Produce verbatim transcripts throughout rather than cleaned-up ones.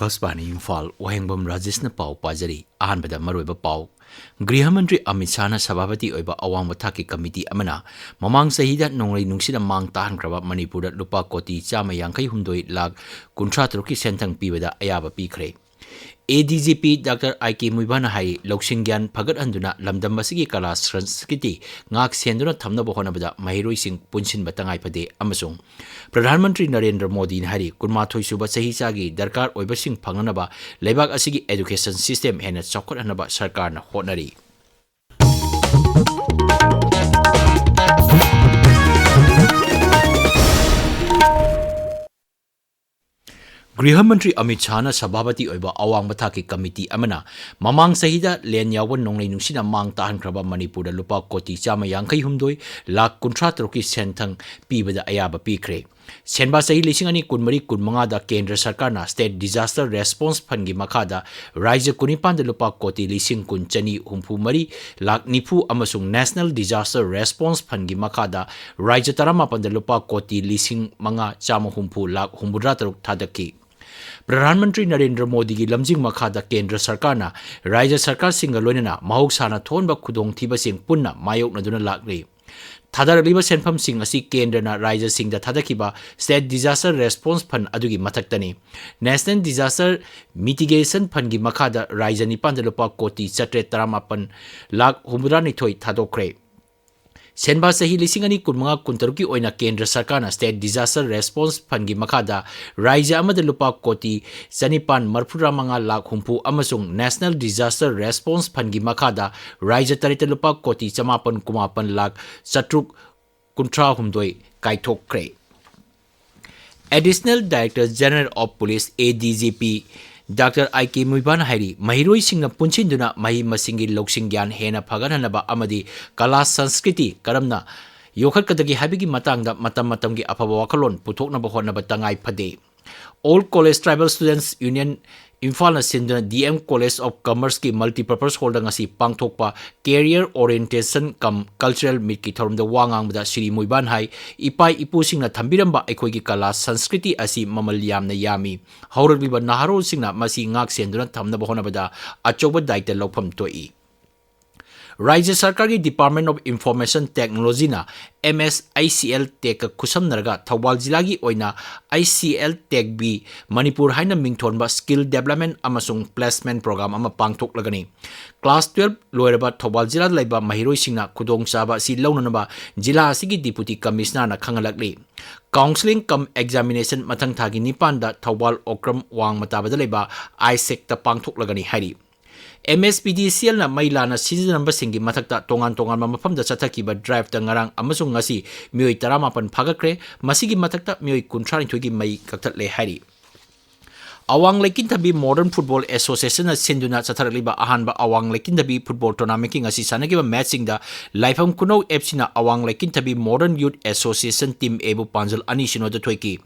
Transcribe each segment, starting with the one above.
ꯑꯀꯥꯁꯕꯥꯅꯤ ꯏꯝꯐꯥꯜ, ꯋꯥꯍꯦꯡꯕꯝ ꯔꯥꯖꯦꯁꯅ ꯄꯥꯎ ꯄꯥꯖꯔꯤ꯫ ꯑꯍꯥꯟꯕꯗ ꯃꯔꯨꯑꯣꯏꯕ ꯄꯥꯎ꯫ ꯒ꯭ꯔꯤꯍ ꯃꯟꯇ꯭ꯔꯤ ꯑꯃꯤꯠ ꯁꯥꯍꯅ ꯁꯚꯥꯄꯇꯤ ꯑꯣꯏꯕ ꯑꯋꯥꯡꯕ ꯊꯥꯛꯀꯤ ꯀꯃꯤꯇꯤ ꯑꯃꯅ ꯃꯃꯥꯡ ꯆꯍꯤꯗ ꯅꯣꯡꯂꯩ ꯅꯨꯡꯁꯤꯠꯅ ꯃꯥꯡ ꯇꯥꯛꯍꯟꯈ꯭ꯔꯕ ꯃꯅꯤꯄꯨꯔꯗ ꯂꯨꯄꯥ ꯀꯣꯇꯤ ꯆꯥꯝꯃ ꯌꯥꯡꯈꯩ ꯍꯨꯝꯗꯣꯏ ꯂꯥꯈ ꯀꯨꯟꯊ꯭ꯔꯥ ꯇꯔꯨꯛꯀꯤ ꯁꯦꯟꯊꯪ ꯄꯤꯕꯗ ꯑꯌꯥꯕ ꯄꯤꯈ꯭ꯔꯦ꯫ ꯑꯦ D G P doctor I K ꯃꯨꯏꯕꯥꯅ ꯍꯥꯏꯔꯤ, ꯂꯧꯁꯤꯡ ꯒ꯭ꯌꯥꯟ ꯐꯒꯠꯍꯟꯗꯨꯅ ꯂꯝꯗꯝ ꯑꯁꯤꯒꯤ ꯀꯂꯥ ꯁꯪꯁꯀ꯭ꯔꯤꯇꯤ ꯉꯥꯛ ꯁꯦꯟꯗꯨꯅ ꯊꯝꯅꯕ ꯍꯣꯠꯅꯕꯗ ꯃꯍꯩꯔꯣꯏꯁꯤꯡ ꯄꯨꯟꯁꯤꯟꯕ ꯇꯉꯥꯏ ꯐꯗꯦ ꯑꯃꯁꯨꯡ ꯄ꯭ꯔꯙꯥꯟ ꯃꯟꯇ꯭ꯔꯤ ꯅꯔꯦꯟꯗ꯭ꯔ ꯃꯣꯗꯤꯅ ꯍꯥꯏꯔꯤ, ꯀꯨꯟꯃꯥꯊꯣꯏ ꯁꯨꯕ ꯆꯍꯤꯆꯥꯒꯤ ꯗꯔꯀꯥꯔ ꯑꯣꯏꯕꯁꯤꯡ ꯐꯪꯅꯅꯕ ꯂꯩꯕꯥꯛ ꯑꯁꯤꯒꯤ education system ꯍꯦꯟꯅ ꯆꯥꯎꯈꯠꯍꯟꯅꯕ ꯁꯔꯀꯥꯔꯅ ꯍꯣꯠꯅꯔꯤ꯫ ꯒ꯭ꯔꯤꯍ ꯃꯟꯇ꯭ꯔꯤ ꯑꯃꯤꯠ ꯁꯥꯍꯅ ꯁꯚꯥꯄꯇꯤ ꯑꯣꯏꯕ ꯑꯋꯥꯡꯕ ꯊꯥꯛꯀꯤ ꯀꯃꯤꯇꯤ ꯑꯃꯅ ꯃꯃꯥꯡ ꯆꯍꯤꯗ ꯂꯦꯟ ꯌꯥꯎꯕ ꯅꯣꯡꯂꯩ ꯅꯨꯡꯁꯤꯠꯅ ꯃꯥꯡ ꯇꯥꯛꯍꯟꯈ꯭ꯔꯕ ꯃꯅꯤꯄꯨꯔꯗ ꯂꯨꯄꯥ ꯀꯣꯇꯤ ꯆꯥꯝꯃ ꯌꯥꯡꯈꯩ ꯍꯨꯝꯗꯣꯏ ꯂꯥꯈ ꯀꯨꯟꯊ꯭ꯔꯥ ꯇꯔꯨꯛꯀꯤ ꯁꯦꯟꯊꯪ ꯄꯤꯕꯗ ꯑꯌꯥꯕ ꯄꯤꯈ꯭ꯔꯦ꯫ ꯁꯦꯟꯕꯥ ꯆꯍꯤ ꯂꯤꯁꯤꯡ ꯑꯅꯤ ꯀꯨꯟꯃꯔꯤ ꯀꯨꯟꯃꯉꯥꯗ ꯀꯦꯟꯗ꯭ꯔ ꯁꯔꯀꯥꯔꯅ state disaster response fundꯀꯤ ꯃꯈꯥꯗ ꯔꯥꯖ꯭ꯌ ꯀꯨꯟꯅꯤꯄꯥꯟꯗ ꯂꯨꯄꯥ ꯀꯣꯇꯤ ꯂꯤꯁꯤꯡ ꯀꯨꯟ ꯆꯅꯤ ꯍꯨꯝꯐꯨ ꯃꯔꯤ ꯂꯥꯈ ꯅꯤꯐꯨ ꯑꯃꯁꯨꯡ National Disaster Response Fundꯀꯤ ꯃꯈꯥꯗ ꯔꯥꯖ꯭ꯌ ꯇꯔꯥꯃꯥꯄꯟꯗ ꯂꯨꯄꯥ ꯀꯣꯇꯤ ꯂꯤꯁꯤꯡ ꯃꯉꯥ ꯆꯥꯝꯃ ꯍꯨꯝꯐꯨ ꯂꯥꯈ ꯍꯨꯝꯐꯨꯇꯔꯥ ꯇꯔꯨꯛ ꯊꯥꯗꯈꯤ꯫ ꯄ꯭ꯔꯙꯥꯟ ꯃꯟꯇ꯭ꯔꯤ ꯅꯔꯦꯟꯗ꯭ꯔ ꯃꯣꯗꯤꯒꯤ ꯂꯝꯖꯤꯡ ꯃꯈꯥꯗ ꯀꯦꯟꯗ꯭ꯔ ꯁꯔꯀꯥꯔꯅ ꯔꯥꯖ꯭ꯌ ꯁꯔꯀꯥꯔꯁꯤꯡꯒ ꯂꯣꯏꯅꯅ ꯃꯍꯧꯁꯥꯅ ꯊꯣꯛꯍꯟꯕ ꯈꯨꯗꯣꯡꯊꯤꯕꯁꯤꯡ ꯄꯨꯟꯅ ꯃꯥꯌꯣꯛꯅꯗꯨꯅ ꯂꯥꯛꯂꯤ꯫ ꯊꯥꯗꯔꯛꯂꯤꯕ ꯁꯦꯟꯐꯝꯁꯤꯡ ꯑꯁꯤ ꯀꯦꯟꯗ꯭ꯔꯅ ꯔꯥꯖ꯭ꯌꯁꯤꯡꯗ ꯊꯥꯗꯈꯤꯕ state disaster response fund ꯑꯗꯨꯒꯤ ꯃꯊꯛꯇꯅꯤ꯫ National Disaster Mitigation Fundꯀꯤ ꯃꯈꯥꯗ ꯔꯥꯖ꯭ꯌ ꯅꯤꯄꯥꯟꯗ ꯂꯨꯄꯥ ꯀꯣꯇꯤ ꯆꯥꯇ꯭ꯔꯦꯠ ꯇꯔꯥꯃꯥꯄꯟ ꯂꯥꯈ ꯍꯨꯝꯐꯨꯇꯔꯥꯅꯤꯊꯣꯏ ꯊꯥꯗꯣꯛꯈ꯭ꯔꯦ꯫ ꯁꯦꯟꯕꯥ ꯆꯍꯤ ꯂꯤꯁꯤꯡ ꯑꯅꯤ ꯀꯨꯟꯃꯉꯥ ꯀꯨꯟꯇꯔꯨꯛꯀꯤ ꯑꯣꯏꯅ ꯀꯦꯟꯗ꯭ꯔ ꯁꯔꯀꯥꯔꯅ state disaster response fundꯀꯤ ꯃꯈꯥꯗ ꯔꯥꯖ꯭ꯌ ꯑꯃꯗ ꯂꯨꯄꯥ ꯀꯣꯇꯤ ꯆꯅꯤꯄꯥꯟ ꯃꯔꯤꯐꯨꯇꯔꯥ ꯃꯉꯥ ꯂꯥꯈ ꯍꯨꯝꯐꯨ ꯑꯃꯁꯨꯡ National Disaster Response Fundꯀꯤ ꯃꯈꯥꯗ ꯔꯥꯖ꯭ꯌ ꯇꯔꯦꯠꯇ ꯂꯨꯄꯥ ꯀꯣꯇꯤ ꯆꯃꯥꯄꯟ ꯀꯨꯟꯃꯥꯄꯟ ꯂꯥꯈ ꯆꯥꯇ꯭ꯔꯨꯛ ꯀꯨꯟꯊ꯭ꯔꯥꯍꯨꯝꯗꯣꯏ ꯀꯥꯏꯊꯣꯛꯈ꯭ꯔꯦ꯫ Additional Director General of Police, A D G P, doctor I K ꯃꯨꯏꯕꯥꯅ ꯍꯥꯏꯔꯤ, ꯃꯍꯩꯔꯣꯏꯁꯤꯡꯅ ꯄꯨꯟꯁꯤꯟꯗꯨꯅ ꯃꯍꯩ ꯃꯁꯤꯡꯒꯤ ꯂꯧꯁꯤꯡ ꯒ꯭ꯌꯥꯟ ꯍꯦꯟꯅ ꯐꯒꯠꯍꯟꯅꯕ ꯑꯃꯗꯤ ꯀꯂꯥ ꯁꯪꯁꯀ꯭ꯔꯤꯇꯤ ꯀꯔꯝꯅ ꯌꯣꯛꯈꯠꯀꯗꯒꯦ ꯍꯥꯏꯕꯒꯤ ꯃꯇꯥꯡꯗ ꯃꯇꯝ ꯃꯇꯝꯒꯤ ꯑꯐꯕ ꯋꯥꯈꯜꯂꯣꯟ ꯄꯨꯊꯣꯛꯅꯕ ꯍꯣꯠꯅꯕ ꯇꯉꯥꯏ ꯐꯗꯦ꯫ All College Tribal Students Union, ꯏꯝꯐꯥꯜꯅ ꯁꯤꯟꯗꯨꯅ D M College of Commerceꯀꯤ Multipurpose Hallꯗ ꯉꯁꯤ ꯄꯥꯡꯊꯣꯛꯄ Career Orientation cum Cultural Meetꯀꯤ ꯊꯧꯔꯝꯗ ꯋꯥ ꯉꯥꯡꯕꯗ ꯁ꯭ꯔꯤ ꯃꯣꯏꯕꯥꯟ ꯍꯥꯏ, ꯏꯄꯥ ꯏꯄꯨꯁꯤꯡꯅ ꯊꯝꯕꯤꯔꯝꯕ ꯑꯩꯈꯣꯏꯒꯤ ꯀꯂꯥ ꯁꯪꯁꯀ꯭ꯔꯤꯇꯤ ꯑꯁꯤ ꯃꯃꯜ ꯌꯥꯝꯅ ꯌꯥꯝꯃꯤ꯫ ꯍꯧꯔꯛꯂꯤꯕ ꯅꯍꯥꯔꯣꯜꯁꯤꯡꯅ ꯃꯁꯤ ꯉꯥꯛ ꯁꯦꯟꯗꯨꯅ ꯊꯝꯅꯕ ꯍꯣꯠꯅꯕꯗ ꯑꯆꯧꯕ ꯗꯥꯏꯇ ꯂꯧꯐꯝ ꯊꯣꯛꯏ꯫ ꯔꯥꯖ꯭ꯌ ꯁꯔꯀꯥꯔꯒꯤ Department of Information Technologyꯅ M S I C L Techꯀ ꯈꯨꯠꯁꯝꯅꯔꯒ Thoubal ꯖꯤꯂꯥꯒꯤ ꯑꯣꯏꯅ I C L Tech B Manipur ꯍꯥꯏꯅ ꯃꯤꯡꯊꯣꯟꯕ Skill Development ꯑꯃꯁꯨꯡ Placement Program ꯑꯃ ꯄꯥꯡꯊꯣꯛꯂꯒꯅꯤ꯫ Class twelve ꯂꯣꯏꯔꯕ ꯊꯧꯕꯥꯜ ꯖꯤꯂꯥꯗ ꯂꯩꯕ ꯃꯍꯩꯔꯣꯏꯁꯤꯡꯅ ꯈꯨꯗꯣꯡꯆꯥꯕ ꯑꯁꯤ ꯂꯧꯅꯅꯕ ꯖꯤꯂꯥ ꯑꯁꯤꯒꯤ Deputy Commissionerꯅ ꯈꯪꯍꯜꯂꯛꯂꯤ꯫ Counselling cum Examination ꯃꯊꯪ ꯊꯥꯒꯤ ꯅꯤꯄꯥꯟꯗ ꯊꯧꯕꯥꯜ ꯑꯣꯀ꯭ꯔꯝ ꯋꯥꯡꯃ ꯇꯥꯕꯗ ꯂꯩꯕ ISECꯇ ꯄꯥꯡꯊꯣꯛꯂꯒꯅꯤ ꯍꯥꯏꯔꯤ꯫ M S P D C Lꯅ ꯃꯩ ꯂꯥꯟꯅ ꯁꯤꯖꯤꯟꯅꯔꯝꯕꯁꯤꯡꯒꯤ ꯃꯊꯛꯇ ꯇꯣꯉꯥꯟ ꯇꯣꯉꯥꯟꯕ ꯃꯐꯝꯗ ꯆꯠꯊꯈꯤꯕ driveꯇ ꯉꯔꯥꯡ ꯑꯃꯁꯨꯡ ꯉꯁꯤ ꯃꯤꯑꯣꯏ ꯇꯔꯥꯃꯥꯄꯟ ꯐꯥꯒꯠꯈ꯭ꯔꯦ꯫ ꯃꯁꯤꯒꯤ ꯃꯊꯛꯇ ꯃꯤꯑꯣꯏ ꯀꯨꯟꯊ꯭ꯔꯥꯅꯤꯊꯣꯏꯒꯤ ꯃꯩ ꯀꯛꯊꯠꯂꯦ ꯍꯥꯏꯔꯤ꯫ ꯑꯋꯥꯡ ꯂꯩꯀꯤꯟꯊꯕꯤ Modern Football Associationꯅ ꯁꯤꯟꯗꯨꯅ ꯆꯠꯊꯔꯛꯂꯤꯕ ꯑꯍꯥꯟꯕ ꯑꯋꯥꯡ ꯂꯩꯀꯤꯟꯊꯕꯤ football tournamentꯀꯤ ꯉꯁꯤ ꯁꯥꯟꯅꯈꯤꯕ matchꯁꯤꯡꯗ ꯂꯥꯏꯐꯝ ꯈꯨꯅꯧ FCꯅ ꯑꯋꯥꯡ ꯂꯩꯀꯤꯟꯊꯕꯤ Modern Youth Association team Aꯕꯨ ꯄꯥꯟꯖꯜ ꯑꯅꯤ ꯁꯤꯅꯣꯗ ꯊꯣꯏꯈꯤ꯫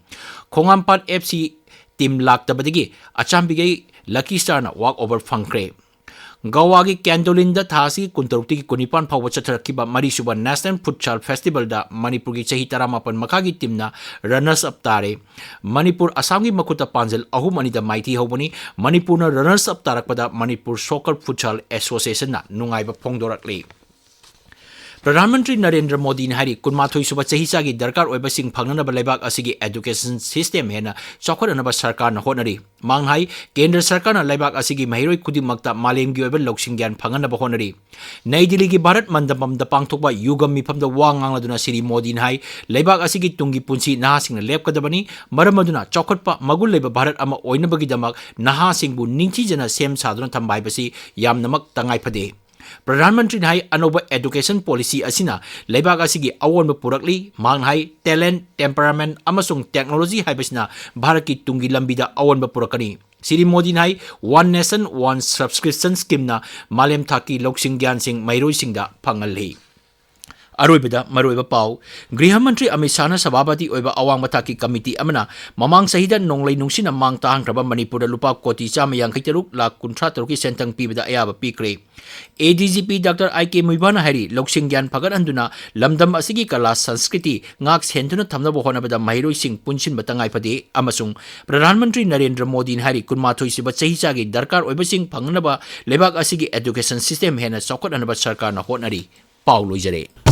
ꯈꯣꯡꯉꯥꯝꯄꯥꯠ FC team ꯂꯥꯛꯇꯕꯗꯒꯤ ꯑꯆꯥꯝꯕꯤꯒꯩ Lucky Starꯅ walk over ꯐꯪꯈ꯭ꯔꯦ꯫ ꯒꯋꯥꯒꯤ ꯀꯦꯟꯗꯣꯂꯤꯟꯗ ꯊꯥ ꯑꯁꯤꯒꯤ ꯀꯨꯟꯇꯔꯨꯛꯇꯒꯤ ꯀꯨꯟꯅꯤꯄꯥꯟ ꯐꯥꯎꯕ ꯆꯠꯊꯔꯛꯈꯤꯕ ꯃꯔꯤꯁꯨꯕ National Futsal Festivalꯗ ꯃꯅꯤꯄꯨꯔꯒꯤ ꯆꯍꯤ ꯇꯔꯥꯃꯥꯄꯟ ꯃꯈꯥꯒꯤ teamꯅ runners up ꯇꯥꯔꯦ꯫ ꯃꯅꯤꯄꯨꯔ ꯑꯁꯥꯝꯒꯤ ꯃꯈꯨꯠꯇ ꯄꯥꯟꯖꯜ ꯑꯍꯨꯝ ꯑꯅꯤꯗ ꯃꯥꯏꯊꯤ ꯍꯧꯕꯅꯤ꯫ ꯃꯅꯤꯄꯨꯔꯅ runners up ꯇꯥꯔꯛꯄꯗ ꯃꯅꯤꯄꯨꯔ Soccer Futsal Associationꯅ ꯅꯨꯡꯉꯥꯏꯕ ꯐꯣꯡꯗꯣꯔꯛꯂꯤ꯫ ꯄ꯭ꯔꯙꯥꯟ ꯃꯟꯇ꯭ꯔꯤ ꯅꯔꯦꯟꯗ꯭ꯔ ꯃꯣꯗꯤꯅ ꯍꯥꯏꯔꯤ, ꯀꯨꯟꯃꯥꯊꯣꯏ ꯁꯨꯕ ꯆꯍꯤꯆꯥꯒꯤ ꯗꯔꯀꯥꯔ ꯑꯣꯏꯕꯁꯤꯡ ꯐꯪꯅꯅꯕ ꯂꯩꯕꯥꯛ ꯑꯁꯤꯒꯤ education system ꯍꯦꯟꯅ ꯆꯥꯎꯈꯠꯍꯟꯅꯕ ꯁꯔꯀꯥꯔꯅ ꯍꯣꯠꯅꯔꯤ꯫ ꯃꯍꯥꯛꯅ ꯍꯥꯏ, ꯀꯦꯟꯗ꯭ꯔ ꯁꯔꯀꯥꯔꯅ ꯂꯩꯕꯥꯛ ꯑꯁꯤꯒꯤ ꯃꯍꯩꯔꯣꯏ ꯈꯨꯗꯤꯡꯃꯛꯇ ꯃꯥꯂꯦꯝꯒꯤ ꯑꯣꯏꯕ ꯂꯧꯁꯤꯡ ꯒ꯭ꯌꯥꯟ ꯐꯪꯍꯟꯅꯕ ꯍꯣꯠꯅꯔꯤ꯫ ꯅꯩ ꯗꯤꯜꯂꯤꯒꯤ ꯚꯥꯔꯠ ꯃꯟꯗꯄꯝꯗ ꯄꯥꯡꯊꯣꯛꯄ ꯌꯨꯒꯝ ꯃꯤꯐꯝꯗ ꯋꯥ ꯉꯥꯡꯂꯗꯨꯅ ꯁ꯭ꯔꯤ ꯃꯣꯗꯤꯅ ꯍꯥꯏ, ꯂꯩꯕꯥꯛ ꯑꯁꯤꯒꯤ ꯇꯨꯡꯒꯤ ꯄꯨꯟꯁꯤ ꯅꯍꯥꯁꯤꯡꯅ ꯂꯦꯞꯀꯗꯕꯅꯤ꯫ ꯃꯔꯝ ꯑꯗꯨꯅ ꯆꯥꯎꯈꯠꯄ ꯃꯒꯨꯟ ꯂꯩꯕ ꯚꯥꯔꯠ ꯑꯃ ꯑꯣꯏꯅꯕꯒꯤꯗꯃꯛ ꯅꯍꯥꯁꯤꯡꯕꯨ ꯅꯤꯡꯊꯤꯖꯅ ꯁꯦꯝ ꯁꯥꯗꯨꯅ ꯊꯝꯕ ꯍꯥꯏꯕꯁꯤ ꯌꯥꯝꯅꯃꯛ ꯇꯉꯥꯏ ꯐꯗꯦ꯫ ꯄ꯭ꯔꯙꯥꯟ ꯃꯟꯇ꯭ꯔꯤꯅ ꯍꯥꯏ, ꯑꯅꯧꯕ education policy ꯑꯁꯤꯅ ꯂꯩꯕꯥꯛ ꯑꯁꯤꯒꯤ ꯑꯑꯣꯟꯕ ꯄꯨꯔꯛꯂꯤ꯫ ꯃꯍꯥꯛꯅ ꯍꯥꯏ, talent, temperament ꯑꯃꯁꯨꯡ technology ꯍꯥꯏꯕꯁꯤꯅ ꯚꯥꯔꯠꯀꯤ ꯇꯨꯡꯒꯤ ꯂꯝꯕꯤꯗ ꯑꯑꯣꯟꯕ ꯄꯨꯔꯛꯀꯅꯤ꯫ ꯁ꯭ꯔꯤ ꯃꯣꯗꯤꯅ ꯍꯥꯏ, One Nation One Subscription Schemeꯅ ꯃꯥꯂꯦꯝ ꯊꯥꯛꯀꯤ ꯂꯧꯁꯤꯡ ꯒ꯭ꯌꯥꯟꯁꯤꯡ ꯃꯍꯩꯔꯣꯏꯁꯤꯡꯗ ꯐꯪꯍꯜꯂꯤ꯫ ꯑꯔꯣꯏꯕꯗ ꯃꯔꯨꯑꯣꯏꯕ ꯄꯥꯎ꯫ ꯒ꯭ꯔꯤꯍ ꯃꯟꯇ꯭ꯔꯤ ꯑꯃꯤꯠ ꯁꯥꯍꯅ ꯁꯚꯥꯄꯇꯤ ꯑꯣꯏꯕ ꯑꯋꯥꯡꯕ ꯊꯥꯛꯀꯤ ꯀꯃꯤꯇꯤ ꯑꯃꯅ ꯃꯃꯥꯡ ꯆꯍꯤꯗ ꯅꯣꯡꯂꯩ ꯅꯨꯡꯁꯤꯠꯅ ꯃꯥꯡ ꯇꯥꯍꯟꯈ꯭ꯔꯕ ꯃꯅꯤꯄꯨꯔꯗ ꯂꯨꯄꯥ ꯀꯣꯇꯤ ꯆꯥꯝꯃ ꯌꯥꯡꯈꯩ ꯇꯔꯨꯛ ꯂꯥꯈ ꯀꯨꯟꯊ꯭ꯔꯥ ꯇꯔꯨꯛꯀꯤ ꯁꯦꯟꯊꯪ ꯄꯤꯕꯗ ꯑꯌꯥꯕ ꯄꯤꯈ꯭ꯔꯦ꯫ ꯑꯦ D G P doctor I K ꯃꯨꯏꯕꯥꯅ ꯍꯥꯏꯔꯤ, ꯂꯧꯁꯤꯡ ꯒ꯭ꯌꯥꯟ ꯐꯒꯠꯍꯟꯗꯨꯅ ꯂꯝꯗꯝ ꯑꯁꯤꯒꯤ ꯀꯂꯥ ꯁꯪꯁꯀ꯭ꯔꯤꯇꯤ ꯉꯥꯛ ꯁꯦꯟꯗꯨꯅ ꯊꯝꯅꯕ ꯍꯣꯠꯅꯕꯗ ꯃꯍꯩꯔꯣꯏꯁꯤꯡ ꯄꯨꯟꯁꯤꯟꯕ ꯇꯉꯥꯏ ꯐꯗꯦ ꯑꯃꯁꯨꯡ ꯄ꯭ꯔꯙꯥꯟ ꯃꯟꯇ꯭ꯔꯤ ꯅꯔꯦꯟꯗ꯭ꯔ ꯃꯣꯗꯤꯅ ꯍꯥꯏꯔꯤ, ꯀꯨꯟꯃꯥꯊꯣꯏ ꯁꯨꯕ ꯆꯍꯤꯆꯥꯒꯤ ꯗꯔꯀꯥꯔ ꯑꯣꯏꯕꯁꯤꯡ ꯐꯪꯅꯕ ꯂꯩꯕꯥꯛ ꯑꯁꯤꯒꯤ education system ꯍꯦꯟꯅ ꯆꯥꯎꯈꯠꯍꯟꯅꯕ ꯁꯔꯀꯥꯔꯅ ꯍꯣꯠꯅꯔꯤ꯫ ꯄꯥꯎ ꯂꯣꯏꯖꯔꯦ꯫